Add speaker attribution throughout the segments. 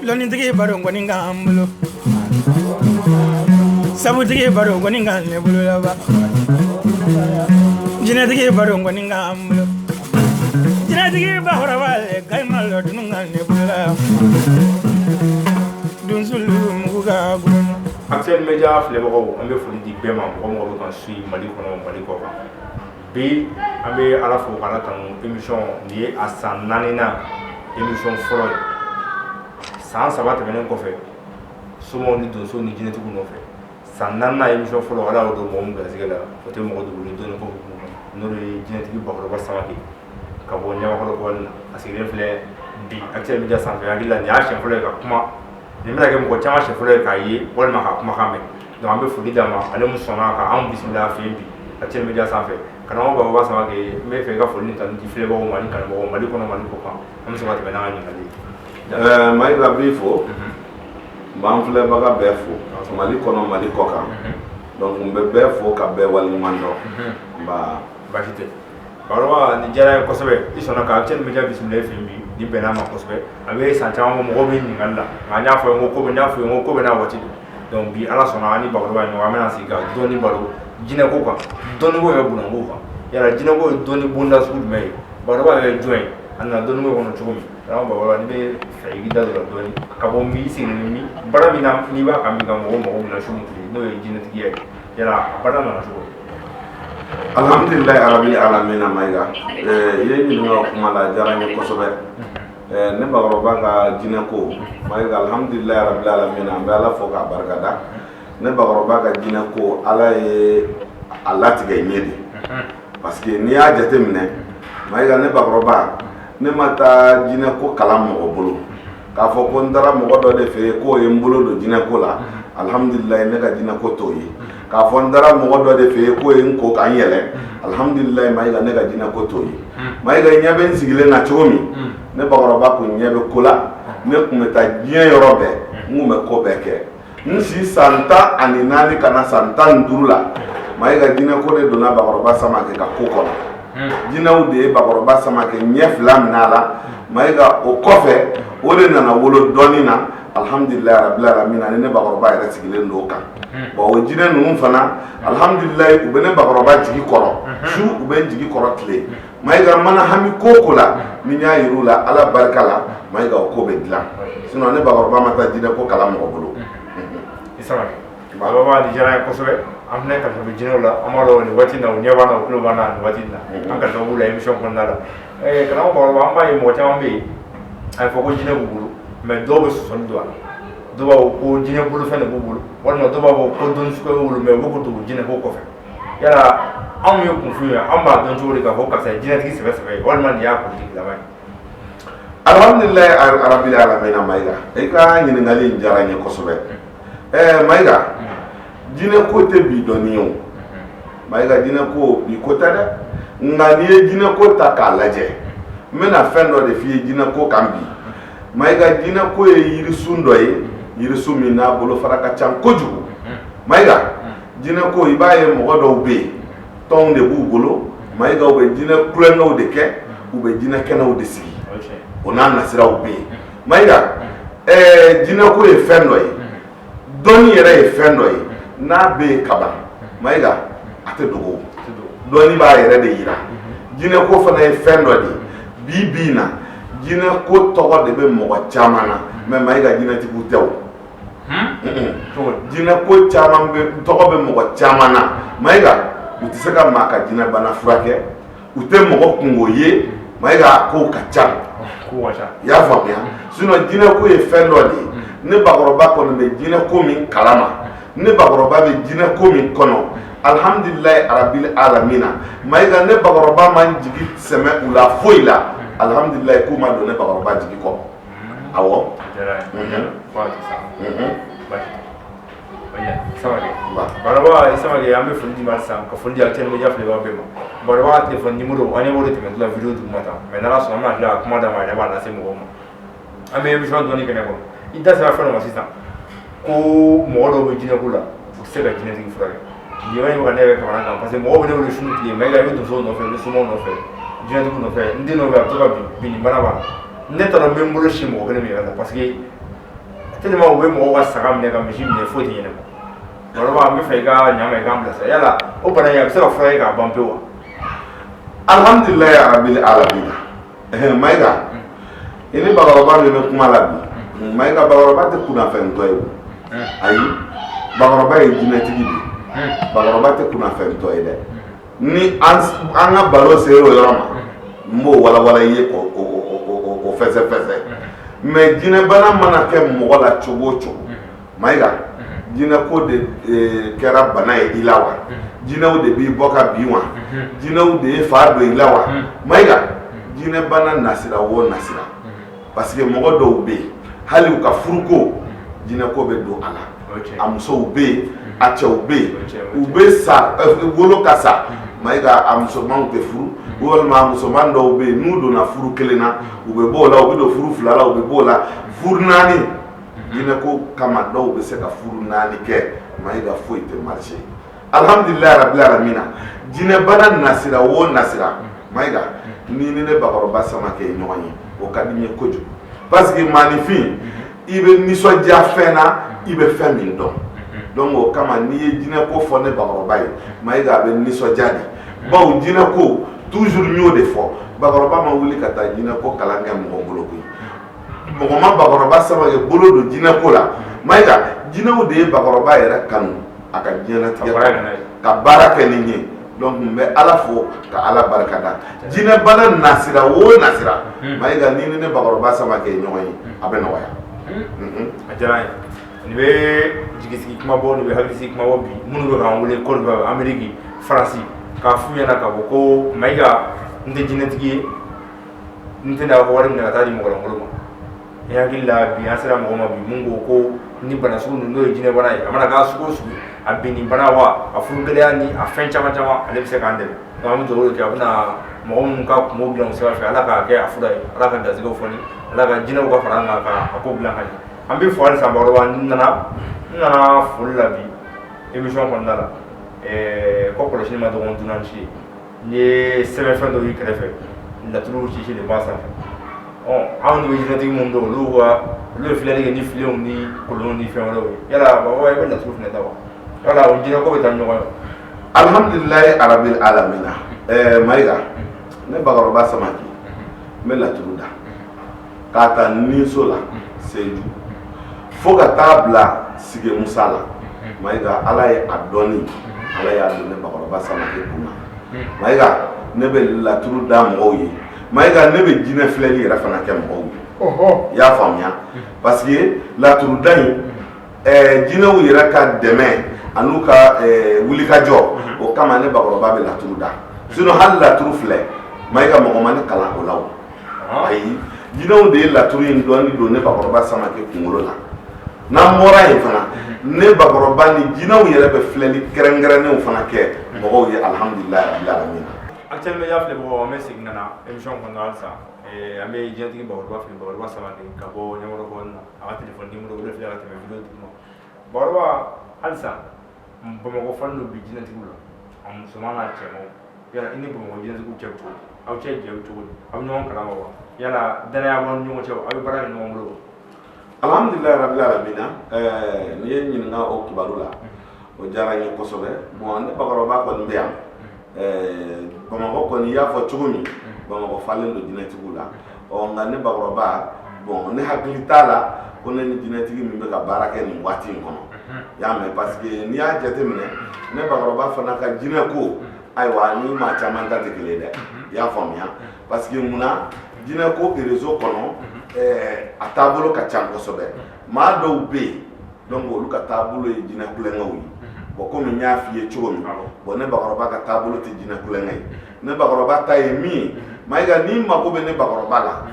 Speaker 1: Lɔnnitigi baro kɔni k'an bolo, sabutigi baro kɔni k'an ne bolo laban, jinɛtigi baro kɔni k'an bolo, jinɛtigi bakɔrɔba le kayima lɔ dunu k'an ne bolo la, dunsulu mugu ka bolo.
Speaker 2: Actuel Media filɛbagaw, an bɛ foli di bɛɛ ma, mɔgɔ mɔgɔ bɛ ka suit Mali kɔnɔ, Mali kɔ kan. Bi an bɛ Ala fo k'Ala tanu. Émission nin ye a san 4nan émission fɔlɔ ye. San 3 tɛmɛnen kɔfɛ, somaw ni donsow ni jinɛtigiw nɔfɛ, san 4nan émission fɔlɔ, Ala y'o don mɔgɔ min garisɛgɛ la, o tɛ mɔgɔ dogolen dɔɔnin kɔfɛ n'o ye jinɛtigi Bakɔrɔba Samake ka bɔ Ɲamakɔrɔ kɔni na. A sigilen filɛ bi Actuel Media sanfɛ. Hakili la nin y'a siɲɛ fɔlɔ ye ka kuma, nin bɛna kɛ mɔgɔ caman siɲɛ fɔlɔ ye k'a ye walima k'a kumakan mɛn. Donc an bɛ foli d'a ma, ale min sɔnna ka anw bisimila a fɛ yen bi Actuel Media sanfɛ. Karamɔgɔ Bakɔrɔba Samake, n bɛ fɛ i ka foli ni tanu di filɛbagaw ma ani kanubagaw, Mali kɔnɔ, Mali kɔ kan. An bɛ sɔrɔ ka tɛmɛ n'an ka ɲininkali ye.
Speaker 3: Mayiga b'i fo, n b'an filɛbaga bɛɛ fo Mali kɔnɔ, Mali kɔ kan. Donc n bɛ bɛɛ fo ka bɛɛ waleɲuman dɔn nba.
Speaker 2: Baasi tɛ Bakɔrɔba, nin diyara n ye kosɛbɛ. I sɔnna ka Actuel Media bisimila i fɛ yen bi, nin bɛnna ma kosɛbɛ. A bɛ san caman bɔ mɔgɔw bɛ ɲininkali la, nka n y'a fɔ ye ko bɛ n y'a fɔ ye ko bɛ n'a waati don. Donc bi Ala sɔnna, an ni Bakɔrɔba ye ɲɔgɔn, an bɛna sigi ka dɔɔni baro jinɛko kan, dɔnniko yɛrɛ bunako kan. Yala jinɛko ye dɔnni bonda sugu jumɛn ye? Bakɔrɔba yɛrɛ ye jɔn ye? A nana dɔnniko kɔnɔ cogo min? Karamɔgɔ Bakɔrɔba, n'i bɛ fɛ i k'i da don la dɔɔni ka bɔ min, i sigilen bɛ min, baara min na, n'i b'a kan bi ka mɔgɔw mago dilan su ni tile, n'o ye jinɛtigiya ye, yala a baara nana cogo di?
Speaker 3: Alhamdulilayi arabil alamina. Mayiga, i ye ɲininka o kuma la, a diyara n ye kosɛbɛ. Ne bakɔrɔba ka jinɛko, Mayiga, alhamdulilayi arabil alamina, an bɛ Ala fo k'a barikada. Ne bakɔrɔba ka jinɛko, Ala ye a latigɛ n ye de, parce que n'i y'a jateminɛ, Mayiga, ne bakɔrɔba, ne ma taa jinɛko kalan mɔgɔ bolo k'a fɔ ko n taara mɔgɔ dɔ de fɛ yen k'o ye n bolo don jinɛko la. Alhamdulilayi, ne ka jinɛko t'o ye k'a fɔ n taara mɔgɔ dɔ de fɛ yen k'o ye n ko ka n yɛlɛ. Alhamdulilayi, Mayiga, ne ka jinɛko t'o ye. Mayiga, ɲɛ bɛ n sigilen na cogo min, ne bakɔrɔba kun ɲɛ bɛ ko la. Ne kun bɛ taa diɲɛ yɔrɔ bɛɛ, n kun bɛ ko bɛɛ kɛ. N si san 14 ka na san 15 la, Mayiga, jinɛko de donna Bakɔrɔba Samakɛ ka ko kɔnɔ. Jinɛw de ye Bakɔrɔba Samakɛ ɲɛ fila minɛ a la, Mayiga. O kɔfɛ, o de nana wolo dɔɔnin na. Alhamdulilayi rabbil alamin, ani ne bakɔrɔba yɛrɛ sigilen don o kan. Bon, o jinɛ ninnu fana, alhamdulilayi, u bɛ ne bakɔrɔba jigi kɔrɔ su, u bɛ n jigi kɔrɔ tile. Mayiga, mana hami ko o ko la, ni n y'a yir'u la, Ala barika la, Mayiga, o ko bɛ dilan. Sinon ne bakɔrɔba ma taa jinɛ ko kalan mɔgɔ bolo.
Speaker 2: I Samake, Bakɔrɔba, nin diyara n ye kosɛbɛ. An fana kalifa bɛ jinɛw la, an b'a dɔn nin waati in na u ɲɛ b'an na, u tulo b'an na nin waati in na, an kalifa b'u la émission kɔnɔna la. Karamɔgɔ Bakɔrɔba, an b'a ye mɔgɔ caman bɛ yen, a bɛ fɔ ko jinɛ b'u bolo, mais dɔw bɛ sɔsɔli don a la. Dɔw b'a fɔ ko jinɛ bolofɛn de b'u bolo, walima dɔw b'a fɔ ko dɔnni suguya b'u bolo, mais u bɛ k'o dogo jinɛ ko kɔfɛ. Yala anw ye kunfin ye, an b'a dɔn cogo di k'a fɔ karisa ye jinɛtigi sɛbɛ sɛbɛ ye, walima nin y'a politique laban ye?
Speaker 3: Alhamdulilayi arabil alamina. Mayiga, i ka ɲininkali in diyara n ye kosɛbɛ. Mayiga, jinɛ ko tɛ bi dɔnni ye o. Mayiga, jinɛ ko bi ko tɛ dɛ. Nka n'i ye jinɛ ko ta k'a lajɛ, n bɛna fɛn dɔ de f'i ye jinɛ ko kan bi. Mayiga, jinɛ ko ye yirisun dɔ ye, yirisun min n'a bolofara ka ca kojugu. Mayiga, jinɛ ko, i b'a ye mɔgɔ dɔw bɛ yen, tɔnw de b'u bolo. Mayiga, u bɛ jinɛ kulonkɛw de kɛ, u bɛ jinɛ kɛnɛw de sigi, o n'a nasiraw bɛ yen. Mayiga, jinɛ ko ye fɛn dɔ ye, dɔnni yɛrɛ ye fɛn dɔ ye, n'a bɛ yen kaban, Mayiga, a tɛ dogo, dɔnni b'a yɛrɛ de yira. Jinɛ ko fana ye fɛn dɔ de ye. Bi bi in na, jinɛ ko tɔgɔ de bɛ mɔgɔ caman na, mais Mayiga, jinɛtigiw tɛ o. Jinɛ ko caman bɛ, tɔgɔ bɛ mɔgɔ caman na, Mayiga, u tɛ se ka maa ka jinɛbana furakɛ, u tɛ mɔgɔ kungo ye. Mayiga, a kow ka ca. I y'a faamuya? Sinon jinɛ ko ye fɛn dɔ de ye. Ne bakɔrɔba kɔni bɛ jinɛ ko min kalama, ne bakɔrɔba bɛ jinɛ ko min kɔnɔ, alhamdulilayi arabil alamina, Mayiga, ne bakɔrɔba ma n jigi sɛmɛ u la foyi la. Alhamdulilayi, k'u ma don ne bakɔrɔba jigi kɔrɔ. Awɔ.
Speaker 2: Bakɔrɔba Samake, an bɛ foli d'i ma sisan, ka foli di Actuel Media filɛbagaw bɛɛ ma. Bakɔrɔba téléphone numéro, an ye o de tɛmɛtɔ la vidéo duguma tan, mais n'Ala sɔnna, an bɛna tila ka kuma d'a ma, a yɛrɛ b'a lase mɔgɔw ma. An bɛ émission dɔɔni kɛnɛ kɔnɔ. I da sera fɛn dɔ ma sisan ko mɔgɔ dɔw bɛ jinɛko la, u tɛ se ka jinɛtigi furakɛ. Nin yɔrɔ in bɛ ka ne yɛrɛ kamana gan, parce que mɔgɔw bɛ ne wele su ni tile: "Mais i bɛ donsow nɔfɛ, i bɛ somaw nɔfɛ, jinɛtigiw nɔfɛ, n den dɔ bɛ yen, a bɛ to ka bin, binni bana b'a la." Ne t'a dɔn n bɛ n bolo sin mɔgɔ kelen min yɛrɛ la, parce que Tellement u bɛ mɔgɔw ka saga minɛ ka misi minɛ, foyi tɛ ɲɛnabɔ. Bakɔrɔba, n bɛ fɛ i ka ɲa i k'an bilasira, yala o bana in, a bɛ se ka furakɛ k'a ban pewu wa?
Speaker 3: Alhamdulilayi rabbil alamina. Mayiga, i ni bakɔrɔba min bɛ kuma la bi, Mayiga, bakɔrɔba tɛ kunnafɛntɔ ye o. Ayi, bakɔrɔba ye jinɛtigi de ye. Bakɔrɔba tɛ kunnafɛntɔ ye dɛ. Ni an ka baro sera o yɔrɔ ma, n b'o walawala i ye k'o o fɛsɛ fɛsɛ. Mais jinɛbana mana kɛ mɔgɔ la cogo o cogo, Mayiga, jinɛko de kɛra bana ye i la wa, jinɛw de b'i bɔ ka bin wa, jinɛw de ye fa don i la wa, Mayiga, jinɛbana nasira o nasira, parce que mɔgɔ dɔw bɛ yen, hali u ka furuko, jinɛko bɛ don a la. A musow bɛ yen, a cɛw bɛ yen, u bɛ sa, wolo ka sa, Mayiga, a musomanw tɛ furu, walima a musoman dɔw bɛ yen, n'u donna furu kelen na, u bɛ bɔ o la, u bɛ don furu fila la, u bɛ bɔ o la, furu naani. Jinɛko kama, dɔw bɛ se ka furu naani kɛ, Mayiga, foyi tɛ marcher. Alhamdulilayi rabbil alamina. Jinɛbana nasira o nasira, Mayiga, ni ne bakɔrɔba Samakɛ ye ɲɔgɔn ye, o ka di n ye kojugu, parce que maaninfin, i bɛ nisɔndiya fɛn na, i bɛ fɛn min dɔn. Donc o kama, n'i ye jinɛko fɔ ne bakɔrɔba ye, Mayiga, a bɛ nisɔndiya de, bawo jinɛko, toujours n y'o de fɔ, bakɔrɔba ma wuli ka taa jinɛko kalan kɛ mɔgɔ bolo koyi. Mɔgɔ ma bakɔrɔba Samakɛ bolo don jinɛko la. Mayiga, jinɛw de ye bakɔrɔba yɛrɛ kanu a ka diɲɛlatigɛ ka baara kɛ ni ye. Donc n bɛ Ala fo ka Ala barika da. Jinɛbana nasira o nasira, Mayiga, ni ne bakɔrɔba Samakɛ ye ɲɔgɔn ye, a bɛ nɔgɔya.
Speaker 2: A diyara n ye. Nin bɛ jigisigi kuma bɔ, nin bɛ hakilisigi kuma bɔ. Bi, minnu bɛ k'an wele Côte d'Ivoire, Amérique, Faransi, k'a f'u ɲɛna k'a fɔ ko Mayiga, n tɛ jinɛtigi ye, n tɛna wari minɛ ka taa di mɔgɔlankolon ma. N hakili la, bi an sera mɔgɔ ma bi mun ko ko ni bana sugu ninnu, n'o ye jinɛbana ye, a mana k'a sugu o sugu, a binni bana wa, a furugɛlɛya ni a fɛn caman caman, ale bɛ se k'an dɛmɛ. Donc an bɛ dugawu de kɛ, a bɛna mɔgɔ minnu ka kungo dilan o sira fɛ, Ala k'a kɛ a fura ye, Ala ka garisɛgɛw fɔni, Ala ka jinɛw ka fara an kan ka a ko dilan ka ɲɛ. An bɛ fɔ halisa, bakɔrɔba, n nana foli la bi émission kɔnɔna la. Ko kɔlɔsi ma dɔgɔn dunan ci ye. N ye sɛbɛnfɛn dɔ y'i kɛrɛfɛ, laturu sisi de b'a sanfɛ. Ɔ, anw bɛ jinɛtigi minnu dɔn, olu ka olu bɛ filɛli kɛ ni filenw ni kolonw ni fɛn wɛrɛw ye. Yala baba, i bɛ laturu fana da wa? Yala o jinɛko bɛ taa ɲɔgɔn ye?
Speaker 3: Alhamdulilayi arabil alamina. Mayiga, ne bakɔrɔba Samake, n bɛ laturu da k'a ta ninso la Seju fo ka taa bila Sige Musa la. Mayiga, Ala ye a dɔnni, Ala y'a don ne bakɔrɔba Samake kun na. Mayiga, ne bɛ laturu da mɔgɔw ye. Mayiga, ne bɛ jinɛ filɛli yɛrɛ fana kɛ mɔgɔw ye. I y'a faamuya? Parce que laturuda in, jinɛw yɛrɛ ka dɛmɛ an'u ka wulikajɔ, o kama ne bakɔrɔba bɛ laturu da. Sinon hali laturu filɛ, Mayiga, mɔgɔ ma ne kalan o la o. Ayi, jinɛw de ye laturu in dɔɔni don ne bakɔrɔba Samakɛ kunkolo la. N'an bɔra yen fana, ne bakɔrɔba ni jinɛw yɛrɛ bɛ filɛli kɛrɛnkɛrɛnnenw fana kɛ mɔgɔw ye. Alhamdulilayi rabbil alamin.
Speaker 2: Actuellement, y'a filɛbagaw, an bɛ segin ka na émission kɔnɔna halisa. An bɛ jinɛtigi bakɔrɔba fɛ, bakɔrɔba Samake ka bɔ Ɲamakɔrɔ kɔnɔna na. A ka téléphone numéro, o de filɛ ka tɛmɛ vidéo duguma. Bakɔrɔba, halisa Bamakɔ falen don bi jinɛtigiw la, a musoman n'a cɛmanw. Yala i ni Bamakɔ jinɛtigiw cɛ bɛ cogo di? Aw cɛ jɛ bɛ cogo di? Aw bɛ ɲɔgɔn kalama wa? Yala danaya b'aw ni ɲɔgɔn cɛ wa? Aw bɛ baara kɛ ɲɔgɔn bolo wa?
Speaker 3: Alhamdulilayi rabbil alamina. N'i ye n ɲininka o kibaru la, o diyara n ye kosɛbɛ. Bon, ne bakɔrɔba kɔni bɛ yan Bamakɔ kɔni. I y'a fɔ cogo min, Bamakɔ falen don jinɛtigiw la. Ɔ, nka ne bakɔrɔba, bon, ne hakili t'a la ko ne ni jinɛtigi min bɛ ka baara kɛ nin waati in kɔnɔ, i y'a mɛn? Parce que n'i y'a jateminɛ, ne bakɔrɔba fana ka jinɛ ko, ayiwa, ni maa caman ta tɛ kelen ye dɛ. I y'a faamuya? Parce que munna jinɛ ko réseau kɔnɔ, a taabolo ka ca kosɛbɛ. Maa dɔw bɛ yen, donc olu ka taabolo ye jinɛ kulonkɛw ye. Bon, komi n y'a f'i ye cogo min, bon, ne bakɔrɔba ka taabolo tɛ jinɛ kulonkɛ ye. Ne bakɔrɔba ta ye min ye, Mayiga, n'i mako bɛ ne bakɔrɔba la,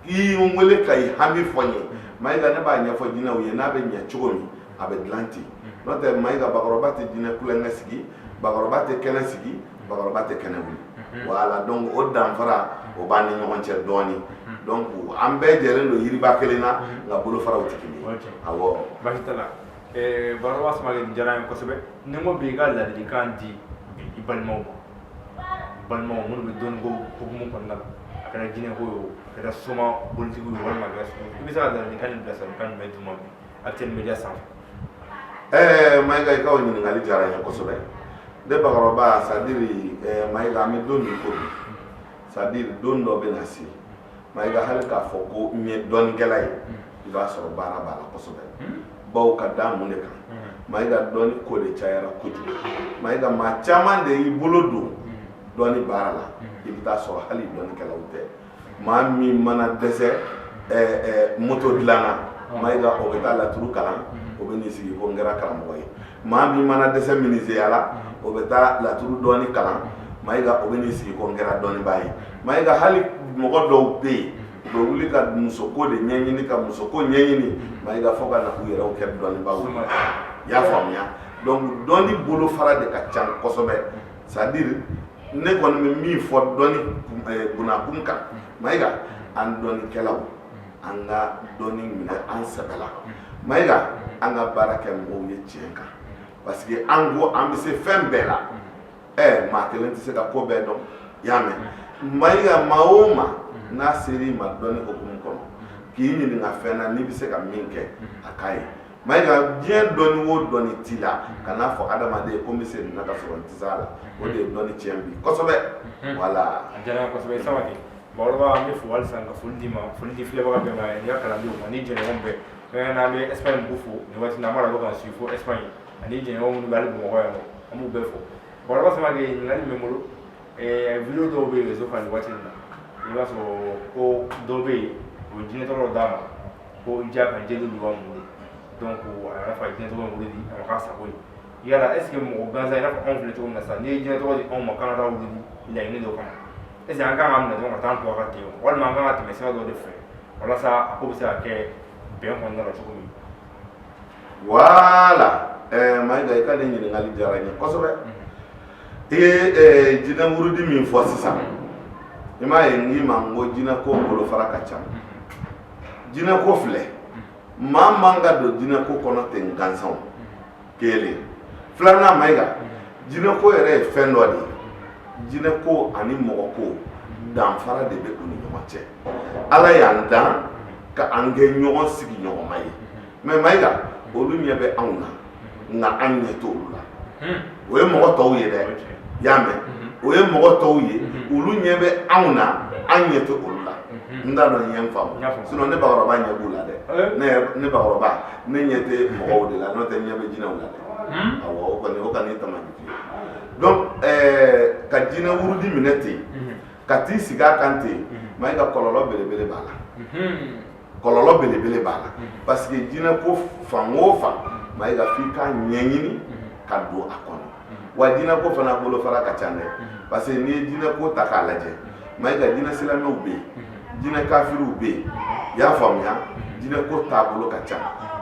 Speaker 3: i ye n wele ka i hami fɔ n ye, Mayiga, ne b'a ɲɛfɔ jinɛw ye, n'a bɛ ɲɛ cogo min, a bɛ dilan ten. N'o tɛ, Mayiga, bakɔrɔba tɛ jinɛ kulonkɛ sigi, bakɔrɔba tɛ kɛnɛ sigi, bakɔrɔba tɛ kɛnɛ wuli. Voilà, donc o danfara o b'an ni ɲɔgɔn cɛ dɔɔni. Donc an bɛɛ jɛlen don yiriba kelen na, nka bolofaraw tɛ kelen ye. Awɔ.
Speaker 2: Baasi t'a la. Bakɔrɔba Samake, nin diyara n ye kosɛbɛ. Ni n ko bi, i ka ladilikan di bi i balimaw ma, balimaw minnu bɛ dɔnni ko hukumu kɔnɔna la, a kɛra jinɛko ye o, a kɛra soma bolitigiw ye, walima a kɛra i bɛ se ka ladilikan ni bilasiralikan jumɛn d'u ma bi? Actuel Media sanfɛ?
Speaker 3: Mayiga, i ka o ɲininkali diyara n ye kosɛbɛ. Ne Bakɔrɔba, c'est à dire, Mayiga, an bɛ don min ko bi, c'est à dire don dɔ bɛ na se, Mayiga, hali k'a fɔ ko n ye dɔnnikɛla ye, i b'a sɔrɔ baara b'a la kosɛbɛ. Bawo ka da mun de kan? Mayiga, dɔnni ko de cayara kojugu. Mayiga, maa caman de y'i bolo don dɔnni baara la, i bɛ taa sɔrɔ hali dɔnnikɛlaw tɛ. Maa min mana dɛsɛ moto dilanna, Mayiga, o bɛ taa laturu kalan, o bɛ n'i sigi ko n kɛra karamɔgɔ ye. Maa min mana dɛsɛ minizeya la, o bɛ taa laturu dɔɔni kalan, Mayiga, o bɛ n'i sigi ko n kɛra dɔnnibaa ye. Mayiga, hali mɔgɔ dɔw bɛ yen, u bɛ wuli ka musoko de ɲɛɲini, ka musoko ɲɛɲini, Mayiga, fo ka na u yɛrɛw kɛ dɔnnibaaw ye. I y'a faamuya? Donc dɔnni bolofara de ka ca kosɛbɛ. C'est à dire, ne kɔni bɛ min fɔ dɔnni bunakun kan, Mayiga, an dɔnnikɛlaw, an ka dɔnni minɛ an sɛbɛ la. Mayiga, an ka baara kɛ mɔgɔw ye tiɲɛ kan, parce que an ko an bɛ se fɛn bɛɛ la. Maa kelen tɛ se ka ko bɛɛ dɔn. I y'a mɛn, Mayiga? Maa o maa n'a ser'i ma dɔnni hukumu kɔnɔ k'i ɲininka fɛn na, n'i bɛ se ka min kɛ, a k'a ye. Mayiga, diɲɛ dɔnni o dɔnni t'i la, kan'a fɔ adamaden ye ko n bɛ se nin na ka sɔrɔ n tɛ se a la. O de ye dɔnni tiɲɛ bi kosɛbɛ. Voilà.
Speaker 2: A diyara n ye kosɛbɛ, Samake. Bakɔrɔba, an bɛ fo halisa ka foli d'i ma, foli di filɛbaga bɛɛ ma, n'i ka kalandenw ma, ni jɛɲɔgɔn bɛɛ. Fɛn n'an bɛ Espagne mɔgɔw fo nin waati in na, an b'a dɔn ka suit fo Espagne, ani jɛɲɔgɔn minnu bɛ hali Bamakɔ yan nɔ, an b'u bɛɛ fo. Bakɔrɔba Samake, ɲininkali min bɛ n bolo, vidéo dɔw bɛ yen réseau kan nin waati in na, i b'a sɔrɔ ko dɔw bɛ yen, u bɛ jinɛ tɔgɔ dɔ d'a ma ko i ja ka jeli luwa mun de. Donc a yɛrɛ fa jinɛ tɔgɔ in wele di a ma k'a sago ye. Yala est ce que mɔgɔ gansan i n'a fɔ anw filɛ cogo min na sisan, n'i ye jinɛ tɔgɔ di anw ma k'an ka taa wuli laɲini dɔ kama, est ce que an kan ka minɛ dɔrɔn ka taa an to a ka ten, walima an kan ka tɛmɛ sira dɔ de fɛ walasa a ko bɛ se ka kɛ bɛn kɔnɔna la cogo min?
Speaker 3: Voilà, Mayiga, i ka nin ɲininkali diyara n ye kosɛbɛ. I ye jinɛ wurudi min fɔ sisan, i m'a ye n k'i ma n ko jinɛ ko bolofara ka ca. Jinɛ ko filɛ, maa man ka don jinɛ ko kɔnɔ ten gansan. Kelen filanan, Mayiga, jinɛ ko yɛrɛ ye fɛn dɔ de ye. Jinɛ ko ani mɔgɔ ko, danfara de bɛ u ni ɲɔgɔn cɛ. Ala y'an dan ka an kɛ ɲɔgɔn sigiɲɔgɔnma ye, mais Mayiga, olu ɲɛ bɛ anw na, nka an ɲɛ t'olu la. O ye mɔgɔ tɔw ye dɛ, i y'a mɛn? O ye mɔgɔ tɔw ye, olu ɲɛ bɛ anw na, an ɲɛ tɛ olu la. N t'a dɔn i ye n faamu. Sinon ne Bakɔrɔba ɲɛ b'u la dɛ. Ne Bakɔrɔba, ne ɲɛ tɛ mɔgɔw de la, n'o tɛ n ɲɛ bɛ jinɛw la dɛ. Awɔ, o kɔni, o kɔni ye tamajiti ye. Donc ka jinɛ wurudi minɛ ten ka t'i sigi a kan ten, Mayiga, kɔlɔlɔ belebele b'a la, kɔlɔlɔ belebele b'a la, parce que jinɛ ko fan o fan, Mayiga, f'i k'a ɲɛɲini ka don a kɔnɔ. Wa jinɛ ko fana bolofara ka ca dɛ, parce que n'i ye jinɛ ko ta k'a lajɛ, Mayiga, jinɛ silamɛw bɛ yen, jinɛ kafiriw bɛ yen. I y'a faamuya? Jinɛ ko taabolo ka ca.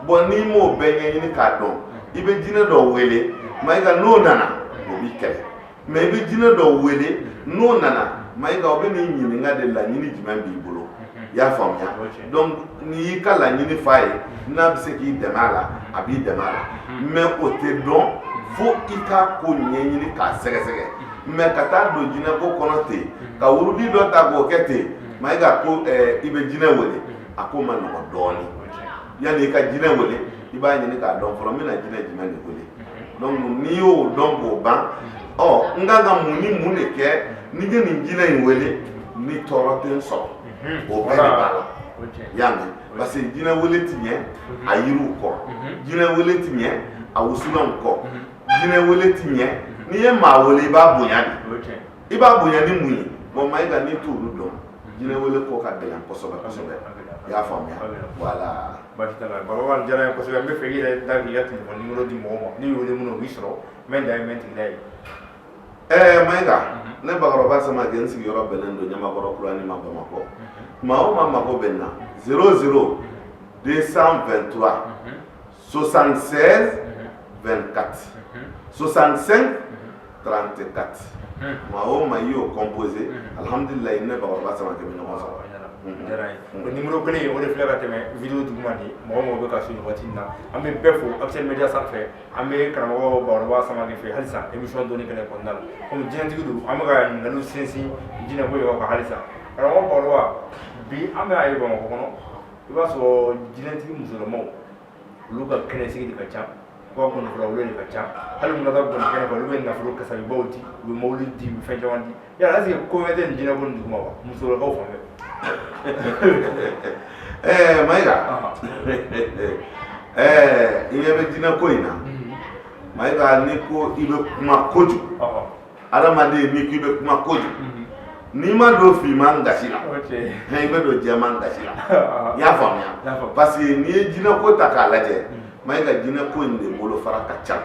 Speaker 3: Bon, n'i m'o bɛɛ ɲɛɲini k'a dɔn, i bɛ jinɛ dɔ wele, Mayiga, n'o nana, o b'i kɛlɛ. Mais i bɛ jinɛ dɔ wele, n'o nana, Mayiga, o bɛ n'i ɲininka de laɲini jumɛn b'i bolo. I y'a faamuya? Donc n'i y'i ka laɲini f'a ye, n'a bɛ se k'i dɛmɛ a la, a b'i dɛmɛ a la. Mais o tɛ dɔn fo i k'a ko ɲɛɲini k'a sɛgɛsɛgɛ. Mais ka taa don jinɛko kɔnɔ ten, ka wurudi dɔ ta k'o kɛ ten, Mayiga, ko i bɛ jinɛ wele, a ko ma nɔgɔ dɔɔnin. Yanni i ka jinɛ wele, i b'a ɲini k'a dɔn fɔlɔ, n bɛna jinɛ jumɛn de wele. Donc n'i y'o dɔn k'o ban, ɔ n kan ka mun ni mun de kɛ ni n ye nin jinɛ in wele ni tɔɔrɔ tɛ n sɔrɔ, o bɛɛ de b'a la. I y'a mɛn? Parce que jinɛ wele ti ɲɛ a yiriw kɔ, jinɛ wele ti ɲɛ a wusulanw kɔ, jinɛ wele ti ɲɛ. N'i ye maa wele, i b'a bonya de. I b'a bonya ni mun ye? Bon, Mayiga, n'i t'olu dɔn, jinɛ wele ko ka gɛlɛn kosɛbɛ kosɛbɛ. I y'a faamuya? Voilà.
Speaker 2: Baasi t'a la, Bakɔrɔba, nin diyara n ye kosɛbɛ. N bɛ fɛ i yɛrɛ da k'i ka téléphone numéro di mɔgɔw ma, n'u wele minnu, u b'i sɔrɔ mɛ dan ye mɛ tigila ye.
Speaker 3: Mayiga, ne Bakɔrɔba Samakɛ, n sigiyɔrɔ bɛnnen don Ɲamakɔrɔ Kurani ma, Bamakɔ. Maa o maa mako bɛ n na, 00 223 76 24 65 34. Maa o maa i y'o composé, alhamdulilayi, ne Bakɔrɔba Samakɛ bɛ ɲɔgɔn sɔrɔ.
Speaker 2: Diyara n ye. O numéro kelen, o de filɛ ka tɛmɛ vidéo duguma ni mɔgɔ mɔgɔ bɛ ka su nin waati in na. An bɛ bɛɛ fo Actuel Media sanfɛ. An bɛ karamɔgɔ Bakɔrɔba Samakɛ fɛ halisa émission dɔnni kɛnɛ kɔnɔna la. Komi jinɛtigi don, an bɛ ka ɲininkaliw sinsin jinɛ ko yɔrɔ kan halisa. Karamɔgɔ Bakɔrɔba, bi an bɛ a ye Bamakɔ kɔnɔ, i b'a sɔrɔ jinɛtigi musolamaw Olu ka kɛnɛsigi de ka ca, u ka gɔnifɔla wele de ka ca. Hali mun ka taa gɔni kɛnɛ kan, olu bɛ nafolo kasabibaw di, u bɛ mobili di, u bɛ fɛn caman di. Yala est-ce que ko wɛrɛ tɛ nin jinɛko nin duguma wa, musolakaw fan fɛ?
Speaker 3: Mayiga, i ɲɛ bɛ jinɛko in na. Mayiga, n'i ko i bɛ kuma kojugu, adamaden, n'i ko i bɛ kuma kojugu, n'i ma don finman gasi la, i bɛ don jɛman gasi la. I y'a faamuya? Parce que n'i ye jinɛko ta k'a lajɛ, Mayiga, jinɛko in de bolofara ka ca.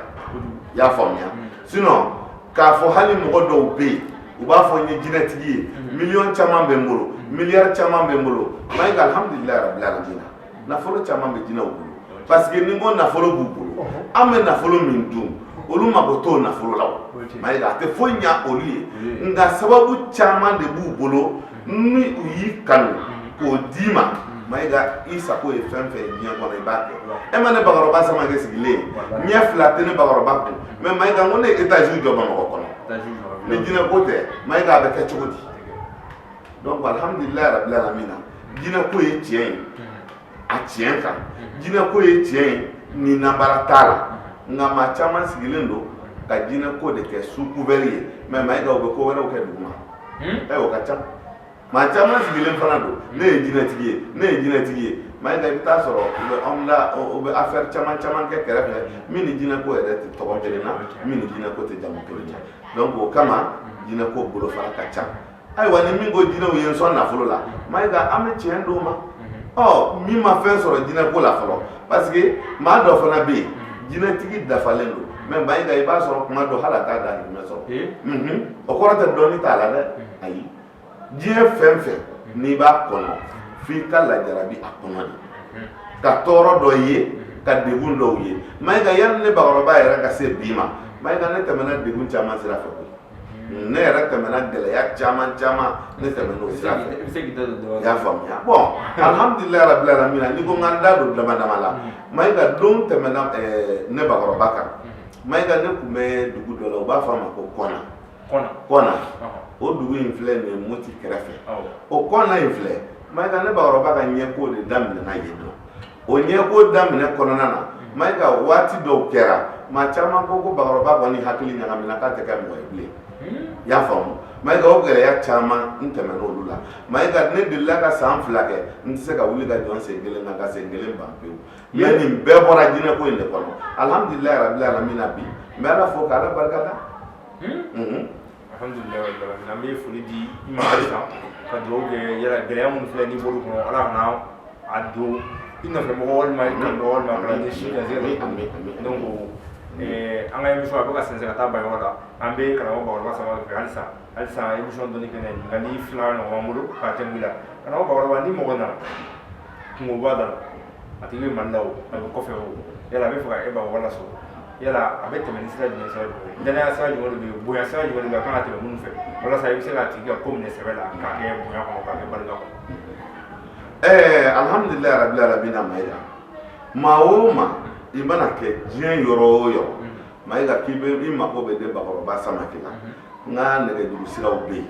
Speaker 3: I y'a faamuya? Sinon k'a fɔ hali mɔgɔ dɔw bɛ yen, u b'a fɔ n ye jinɛtigi ye, miliyɔn caman bɛ n bolo, miliyari caman bɛ n bolo. Mayiga, alhamdulilayi rabil alamina, nafolo caman bɛ jinɛw bolo. Parce que ni n ko nafolo b'u bolo, an bɛ nafolo min dun, olu mako t'o nafolo la. O Mayiga, a tɛ foyi ɲa olu ye. Nka sababu caman de b'u bolo ni u y'i kanu k'o d'i ma. Mayiga, i sago ye fɛn fɛn ye diɲɛ kɔnɔ, i b'a kɛ. E ma ne Bakɔrɔba Samakɛ sigilen ye, ɲɛ fila tɛ ne Bakɔrɔba kun, mais Mayiga, n ko ne ye étage jɔ Bamakɔ kɔnɔ. Ni jinɛ ko tɛ, Mayiga, a bɛ kɛ cogo di? Donc alhamdulilayi rabil alamina, jinɛ ko ye tiɲɛ ye, a tiɲɛ kan. Jinɛ ko ye tiɲɛ ye, ni nabara t'a la. Nka maa caman sigilen don ka jinɛ ko de kɛ sous couvert ye, mais Mayiga, u bɛ ko wɛrɛw kɛ duguma. Ɛ, o ka ca. Maa caman sigilen fana don, ne ye jinɛtigi ye, ne ye jinɛtigi ye. Mayiga, i bɛ taa sɔrɔ u bɛ anw la, u bɛ affaire caman caman kɛ kɛrɛfɛ, min ni jinɛ ko yɛrɛ tɛ tɔgɔ kelen na, min ni jinɛ ko tɛ jamu kelen na. Donc o kama jinɛ ko bolofara ka ca. Ayiwa, ni min ko jinɛw ye n sɔn nafolo la, Mayiga, an bɛ tiɲɛ d'o ma. Ɔ, min ma fɛn sɔrɔ jinɛ ko la fɔlɔ, parce que maa dɔ fana bɛ yen, jinɛtigi dafalen don, mais Mayiga, i b'a sɔrɔ kuma dɔ hali a t'a dahirimɛ sɔrɔ. O kɔrɔ tɛ dɔnni t'a la dɛ, ayi. Diɲɛ fɛn fɛn n'i b'a kɔnɔ, f'i ka lajarabi a kɔnɔ de, ka tɔɔrɔ dɔ ye, ka degun dɔw ye. Mayiga, yanni ne Bakɔrɔba yɛrɛ ka se bi ma, Mayiga, ne tɛmɛna degun caman sira fɛ koyi. Ne yɛrɛ tɛmɛna gɛlɛya caman caman, ne tɛmɛna o sira fɛ. I y'a faamuya? Bon, alhamdulilayi rabil alamina, n'i ko n ka n da don dama dama la, Mayiga, don tɛmɛna ne Bakɔrɔba kan. Mayiga, ne tun bɛ dugu dɔ la, u b'a fɔ a ma ko Kɔna. Kɔna, o dugu in filɛ nin ye Moti kɛrɛfɛ. O Kɔna in filɛ, Mayiga, ne Bakɔrɔba ka ɲɛko de daminɛna yen nɔ. O ɲɛko daminɛ kɔnɔna na, Mayiga, waati dɔw kɛra, maa caman ko ko Bakɔrɔba kɔni hakili ɲagamina, k'a tɛ kɛ mɔgɔ ye bilen. I y'a faamu? Mayiga, o gɛlɛya caman n tɛmɛna olu la. Mayiga, ne delila ka san 2 kɛ, n tɛ se ka wuli ka jɔ n sen kelen kan, ka sen kelen ban pewu. Mais nin bɛɛ bɔra jinɛko in de kɔnɔ. Alhamdulilayi rabil alamina, bi n bɛ Ala fo k'Ala barika da.
Speaker 2: Alhamdulilayi rabbil alamin. An bɛ foli di i ma halisa, ka dugawu kɛ. Yala gɛlɛya minnu filɛ n'i bɔr'u kɔnɔ, Ala kana a don i nɔfɛ mɔgɔ walima i kanubaga walima kalanden si garisɛgɛ la. Donc an ka émission a bɛ ka sɛnsɛn ka taa ban yɔrɔ la. An bɛ karamɔgɔ Bakɔrɔba Samakɛ fɛ halisa halisa. Émission dɔnni kɛnɛ, ɲininkali fila ɲɔgɔn b'an bolo k'a tɛmɛ i la. Karamɔgɔ Bakɔrɔba, ni mɔgɔ nana kungoba da la, a tigi bɛ Mali la o, a bɛ kɔfɛ o, yala a bɛ fɛ ka e Bakɔrɔba lasɔrɔ, yala a bɛ tɛmɛ ni sira jumɛn, sira jumɛn ye, danaya sira jumɛn de bɛ yen, bonya sira jumɛn de bɛ yen, a kan ka tɛmɛ minnu fɛ, walasa i bɛ se k'a tigi ka ko minɛ sɛbɛ la, k'a kɛ bonya kɔnɔ, k'a kɛ barika kɔnɔ?
Speaker 3: Alhamdulilayi rabil alamina. Mayiga, maa o maa i mana kɛ diɲɛ yɔrɔ o yɔrɔ, Mayiga, k'i bɛ i mako bɛ ne Bakɔrɔba Samakɛ la, n ka nɛgɛjuru siraw bɛ yen.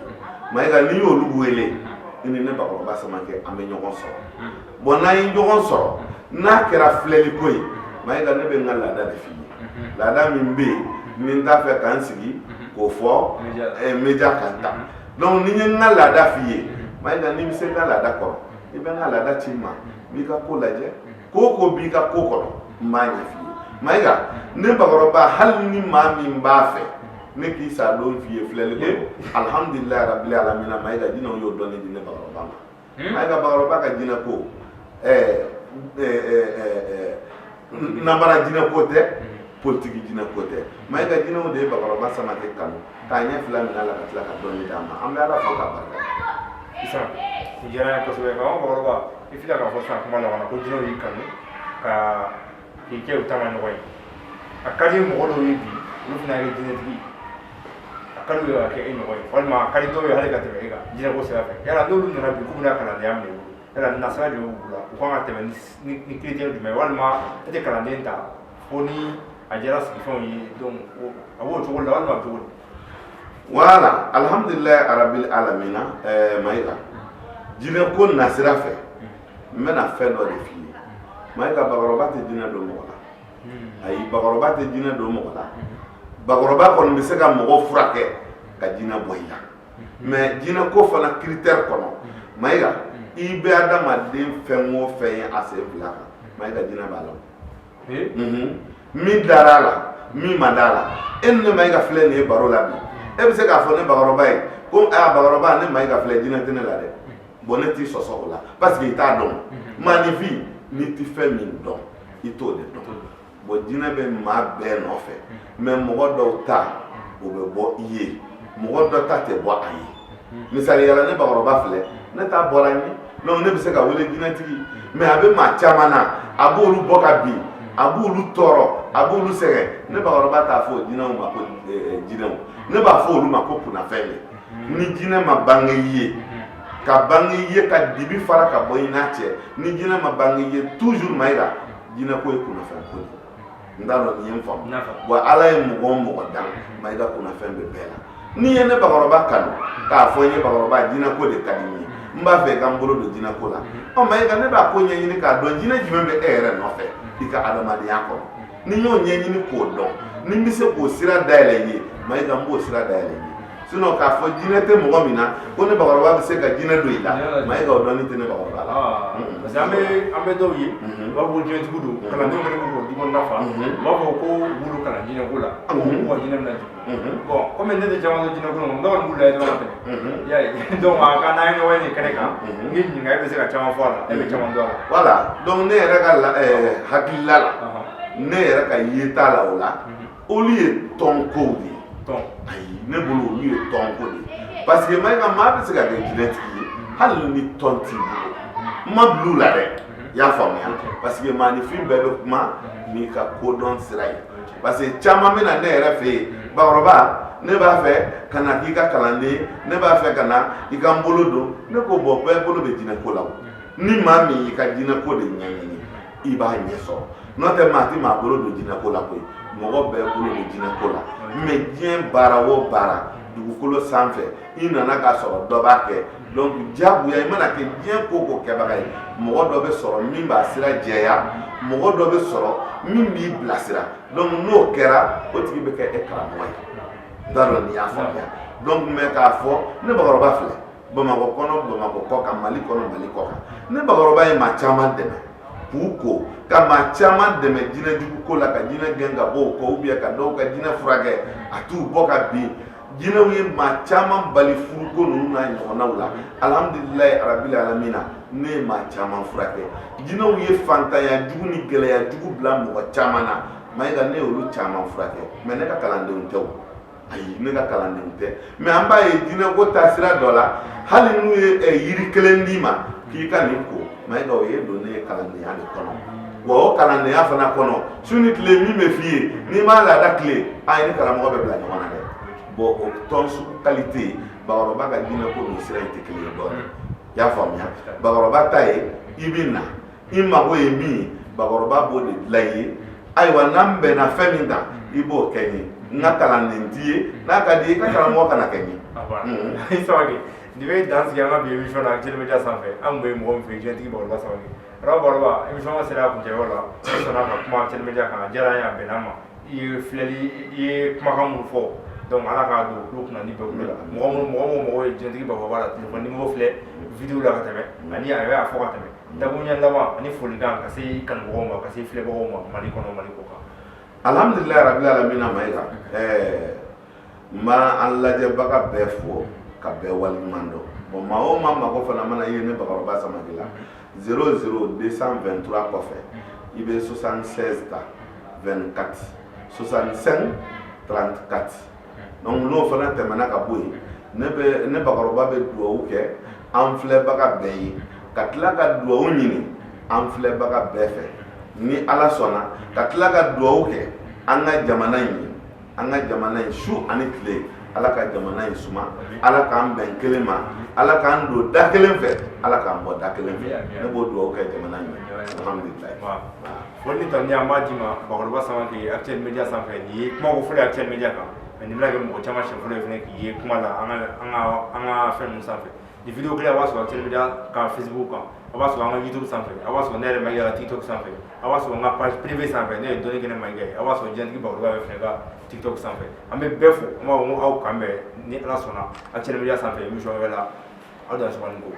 Speaker 3: Mayiga, n'i y'olu wele, i ni ne Bakɔrɔba Samakɛ, an bɛ ɲɔgɔn sɔrɔ. Bon, n'an ye ɲɔgɔn sɔrɔ, n'a kɛra filɛli ko ye, Mayiga, ne bɛ n ka laada de f'i ye, laada min bɛ yen ni n t'a fɛ ka n sigi k'o fɔ média kan tan. Donc ni n ye n ka laada f'i ye, Mayiga, n'i bɛ se n ka laada kɔrɔ, i bɛ n ka laada ci n ma, n b'i ka ko lajɛ. Ko o ko b'i ka ko kɔnɔ, n b'a ɲɛf'i ye. Mayiga, ne Bakɔrɔba, hali ni maa min b'a fɛ ne k'i sa don f'i ye filɛli kɔnɔ, alhamdulilayi rabil alamina, Mayiga, jinɛw y'o dɔnni di ne Bakɔrɔba ma. Mayiga, Bakɔrɔba ka jinɛ ko, namara jinɛ ko tɛ, politiki jinɛ ko tɛ. Mayiga, jinɛw de ye Bakɔrɔba Samakɛ kanu k'a ɲɛ fila minɛ a la, ka tila ka dɔnni d'a ma. An bɛ Ala fo k'a barika.
Speaker 2: Sisan o diyara n ye kosɛbɛ. Karamɔgɔ Bakɔrɔba, i filɛ k'a fɔ sisan kuma laban na ko jinɛw y'i kanu ka k'i kɛ u taama ɲɔgɔn ye. A ka di mɔgɔ dɔw ye bi, olu fana kɛ jinɛtigi, a ka di u ye ka kɛ e ɲɔgɔn ye, walima a ka di dɔw ye hali ka tɛmɛ e kan jinɛko sira fɛ. Yala n'olu nana bi k'u bɛna kalandenya minɛ i bolo, yala nasira jumɛn b'u bolo, u kan ka tɛmɛ ni critère jumɛn ye, walima e tɛ kalanden ta fo ni a diyara sigifɛnw ye? Donc a b'o cogo la, walima a bɛ cogo di?
Speaker 3: Voilà, alhamdulilayi arabil alamina. Mayiga, jinɛ ko nasira fɛ, n bɛna fɛn dɔ de f'i ye. Mayiga, bakɔrɔba tɛ jinɛ don mɔgɔ la. Ayi, bakɔrɔba tɛ jinɛ don mɔgɔ la. Bakɔrɔba kɔni bɛ se ka mɔgɔ furakɛ ka jinɛ bɔ i la, mais jinɛ ko fana critère kɔnɔ, Mayiga, i bɛ adamaden fɛn o fɛn ye a sen fila kan, Mayiga, jinɛ b'a la. Min dara a la, min ma da a la, e ni ne Mayiga filɛ nin ye baro la bi, e bɛ se k'a fɔ ne bakɔrɔba ye ko aa bakɔrɔba, ne Mayiga filɛ, jinɛ tɛ ne la dɛ. Bon, ne t'i sɔsɔ o la parce que i t'a dɔn. Maaninfin, n'i tɛ fɛn min dɔn, i t'o de dɔn. Bon, jinɛ bɛ maa bɛɛ nɔfɛ, mais mɔgɔ dɔw ta o bɛ bɔ i ye, mɔgɔ dɔ ta tɛ bɔ a ye. Misaliyala, ne bakɔrɔba filɛ, ne ta bɔra n ye, donc ne bɛ se ka wele jinɛtigi. Mais a bɛ maa caman na, a b'olu bɔ ka bin, a b'olu tɔɔrɔ, a b'olu sɛgɛn. Ne bakɔrɔba t'a fɔ jinɛw ma ko jinɛw, ne b'a fɔ olu ma ko kunnafɛn de. Ni jinɛ ma bange i ye, ka bange i ye, ka dibi fara ka bɔ i n'a cɛ, ni jinɛ ma bange i ye toujours, Mayiga, jinɛ ko ye kunnafɛn ko de. N t'a dɔn n'i ye n faamu. Bon, Ala ye mɔgɔ o mɔgɔ dan, Mayiga, kunnafɛn bɛ bɛɛ la. N'i ye ne bakɔrɔba kanu k'a fɔ n ye: "Bakɔrɔba, jinɛ ko de ka di n ye, n b'a fɛ i ka n bolo don jinɛ ko la." Ɔ Mayiga, ne b'a ko ɲɛɲini k'a dɔn jinɛ jumɛn bɛ e yɛrɛ nɔfɛ i ka adamadenya kɔnɔ. Ni n y'o ɲɛɲini k'o dɔn, ni n bɛ se k'o sira dayɛlɛ i ye, Mayiga, n b'o sira dayɛlɛ i ye. Sinon k'a fɔ jinɛ tɛ mɔgɔ min na, ko ne bakɔrɔba bɛ se ka jinɛ don i la, Mayiga, o dɔnni tɛ ne bakɔrɔba la.
Speaker 2: Parce que an bɛ dɔw ye, u b'a fɔ ko jinɛtigiw don, kalandenw fana b'u k'o du kɔnɔna fa, u b'a fɔ ko u b'olu kalan jinɛko la, ko k'u ka jinɛ bɛna jigin. Bon, komi ne tɛ caman dɔn jinɛko la, ne kɔni b'u lajɛ dɔrɔn ka tɛmɛ. I y'a ye, donc a ka n'an ye ɲɔgɔn ye nin kɛnɛ kan, n k'i ɲininka, e bɛ se ka caman fɔ a la, e bɛ caman dɔn a la.
Speaker 3: Voilà, donc ne yɛrɛ ka hakilila la, ne yɛrɛ ka yeta la, o la, olu ye tɔnkow de ye.
Speaker 2: Tɔn?
Speaker 3: Ayi, ne bolo olu ye tɔnko de ye, parce que Mayiga, maa bɛ se ka kɛ jinɛtigi ye hali ni tɔn t'i bolo. N ma bil'u la dɛ, i y'a faamuya, parce que maaninfin bɛɛ bɛ kuma n'i ka kodɔn sira ye, parce que caman bɛ na ne yɛrɛ fɛ yen: "Bakɔrɔba, ne b'a fɛ ka na k'i ka kalanden, ne b'a fɛ ka na i ka n bolo don." Ne ko: "Bon, bɛɛ bolo bɛ jinɛko la o. Ni maa min y'i ka jinɛko de ɲɛɲini, i b'a ɲɛ sɔrɔ. N'o tɛ, maa tɛ maa bolo don jinɛko la koyi. Mɔgɔ bɛɛ bolo don jinɛko la, mais diɲɛ baara o baara dugukolo sanfɛ, i nana k'a sɔrɔ dɔ b'a kɛ. Donc diyagoya, i mana kɛ diɲɛ ko o ko kɛbaga ye, mɔgɔ dɔ bɛ sɔrɔ min b'a sira jɛya, mɔgɔ dɔ bɛ sɔrɔ min b'i bilasira. Donc n'o kɛra, o tigi bɛ kɛ e karamɔgɔ ye." N t'a dɔn n'i y'a faamuya. Donc mais k'a fɔ ne bakɔrɔba filɛ, Bamakɔ kɔnɔ, Bamakɔ kɔ kan, Mali kɔnɔ, Mali kɔ kan, ne bakɔrɔba ye maa caman dɛmɛ k'u ko, ka maa caman dɛmɛ jinɛjugu ko la, ka jinɛ gɛn ka bɔ o kɔ, ou bien ka dɔw ka jinɛ furakɛ a t'u bɔ ka bin. Jinɛw ye maa caman bali furuko ninnu n'a ɲɔgɔnnaw la. Alhamdulilayi arabil alamina, ne ye maa caman furakɛ. Jinɛw ye fantanya jugu ni gɛlɛya jugu bila mɔgɔ caman na, Mayiga, ne y'olu caman furakɛ. Mais ne ka kalandenw tɛ o. Ayi, ne ka kalandenw tɛ. Mais an b'a ye jinɛko taasira dɔ la, hali n'u ye yiri kelen d'i ma k'i ka nin ko, Mayiga, o ye don ne ye kalandenya de kɔnɔ. Wa o kalandenya fana kɔnɔ, su ni tile min bɛ f'i ye, n'i m'a laada tile, a ye ni karamɔgɔ bɛ bila ɲɔgɔn na dɛ. Bon, o tɔn sugu qualité, bakɔrɔba ka jinɛko n'o sira in tɛ kelen ye dɔɔnin, i y'a faamuya. Bakɔrɔba ta ye, i bɛ na, i mago ye min ye, bakɔrɔba b'o de dilan i ye. Ayiwa, n'an bɛnna fɛn min kan, i b'o kɛ n ye. N ka kalanden t'i ye, n'a ka di i ka karamɔgɔ kana kɛ n ye.
Speaker 2: I Samake, nin bɛ dan sigi an ka bi émission na Actuel Media sanfɛ. An tun bɛ mɔgɔ min fɛ, jinɛtigi bakɔrɔba Samake. Bakɔrɔba, émission sera a kuncɛyɔrɔ la. I sɔnna ka kuma Actuel Media kan, a diyara an ye, a bɛnna an ma. I ye filɛli, i ye kumakan minnu fɔ, donc Ala k'a don tulo kunna ni bɛɛ kulo la. Mɔgɔ minnu, mɔgɔ mɔgɔ mago ye jinɛtigi bakɔrɔba la, téléphone numéro filɛ vidéo la ka tɛmɛ, ani a y'a fɔ ka tɛmɛ. Dakuruɲɛ laban ani folikan ka se i kanubagaw ma, ka se filɛbagaw ma, Mali kɔnɔ, Mali kɔ kan.
Speaker 3: Alhamdulilayi rabil alamina. Mayiga, n b'an lajɛbaga bɛɛ fo ka bɛɛ waleɲuman dɔn. Bon, maa o maa mago fana mana ye ne bakɔrɔba Samake la, 00 223 kɔfɛ, i bɛ 76 ta, 24 65 34. Donc n'o fana tɛmɛna ka bɔ yen, ne bɛ ne bakɔrɔba bɛ dugawu kɛ an filɛbaga bɛɛ ye, ka tila ka dugawu ɲini an filɛbaga bɛɛ fɛ ni Ala sɔnna, ka tila ka dugawu kɛ an ka jamana in ye, an ka jamana in, su ani tile, Ala ka jamana in suma, Ala k'an bɛn kelen ma, Ala k'an don da kelen fɛ, Ala k'an bɔ da kelen fɛ. Ne b'o dugawu kɛ jamana in ye, alhamdulilayi.
Speaker 2: Foli ni tanuni an b'a d'i ma, bakɔrɔba Samake, Actuel Media sanfɛ. Nin ye kuma ko fɔlɔ ye Actuel Media kan, mais nin bɛna kɛ mɔgɔ caman siɲɛ fɔlɔ ye fɛnɛ k'i ye kuma la an ka fɛn ninnu sanfɛ. Ni vidéo kelen, a b'a sɔrɔ Actuel Media ka Facebook kan, a b'a sɔrɔ an ka YouTube sanfɛ, a b'a sɔrɔ ne yɛrɛ Mayiga ka TikTok sanfɛ, a b'a sɔrɔ n ka page privée sanfɛ, ne ye dɔnni kɛnɛ Mayiga ye, a b'a sɔrɔ Diɲɛtigi Bakuruba bɛ fɛnɛ ka TikTok sanfɛ. An bɛ bɛɛ fo, an b'a fɔ ko aw kan bɛn ni Ala sɔnna Actuel Media sanfɛ émission wɛrɛ la. Aw dan sɔgɔni ko.